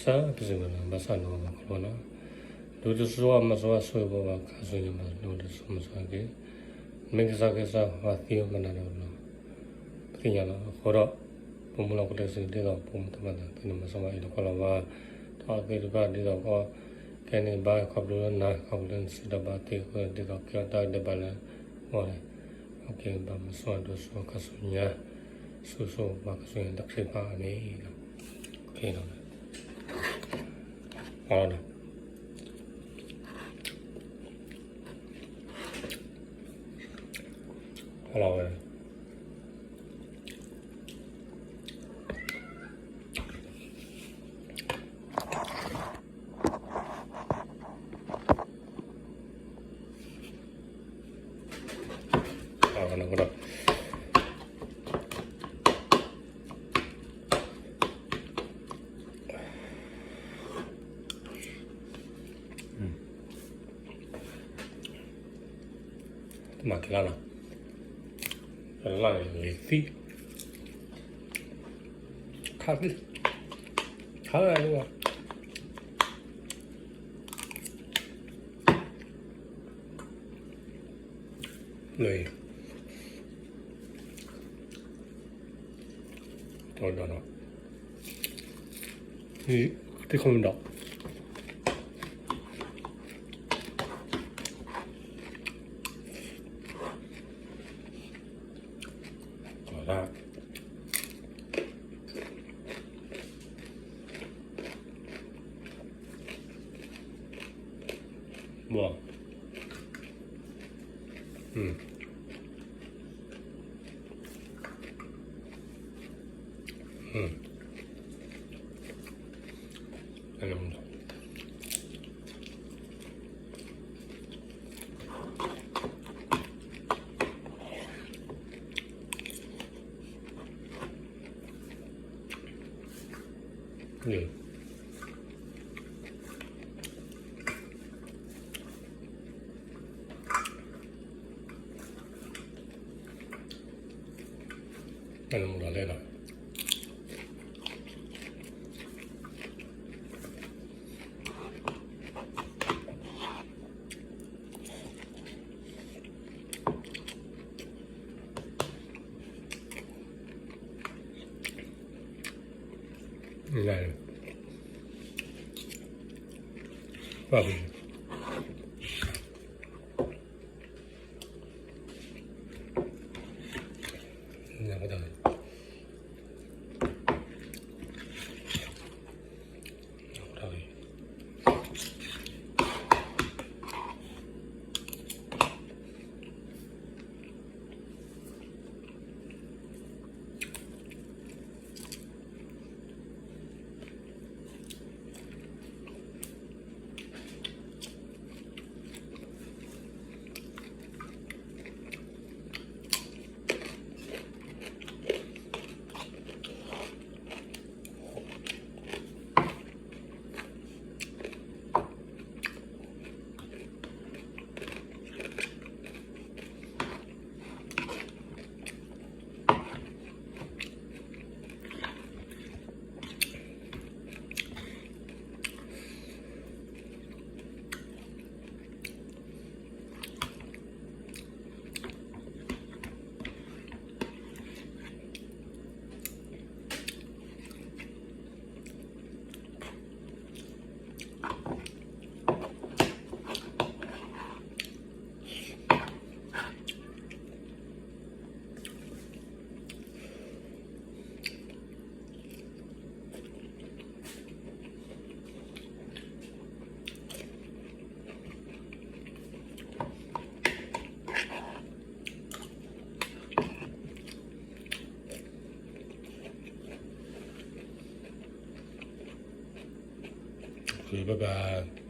တၢ်ပစံးဘၣ်နၤ ဘၣ်ဆၣ်နဂီၢ်ဘၣ်ခီလီၤနၤ, ဒိးတစိၤအမၤစိၤအဆိၣ်ဂ့ၤဘၣ်ဘၣ်ခါဆူညါမၤစိၤဒိးတစိၤမၤစိၤက့ၤ, မ့ၢ်ကစၢ်ကစၢ်ပှၤသံအီၤမနုၤဒိးလီၤ, ပသ့ၣ်ညါလီၤ. အဃိဒီး ပမုၢ်လီၤကတၢၢ်စ့ၢ်ကီးဒ်သိး ပမုၢ်တၢ်ဘၣ်သးသ့ၣ်န့ၣ် မၤစိၤဘၣ်အံၤတခီလီၤဘၣ်, ဒီးအဝဲသ့ၣ်တဖၣ်ဒ်သိးကီး ခဲန့ၣ်ဘၣ်ခီဖျိလၢနၤ ခီဖျိလၢနစံးဒီးဘၣ်သ့ၣ်အဃိ ဒ်သိးကဲထီၣ်တၢ်ဂ့ၢ်ဒဲးဘးလၢ အဂီၢ်န့ၣ်, ကဘၣ်မၤစိၤဒိးစိၤခါဆူညါ, ဆူၣ်စိၤဘၣ်ခါဆူညါတခီပၤန့ၣ်လီၤ. အီၤလီၤဝဲ မၤက့ၤလၢ်လီၤ, လၢ်လံၤသံ, ခါသံ, ခါလၢ်လၢ်, လၢ်, ဒီးဒီးဒီး, သံခိၣ်မ့ၢ်ဒီး ဘၣ်, ဘၣ်ဘၣ်.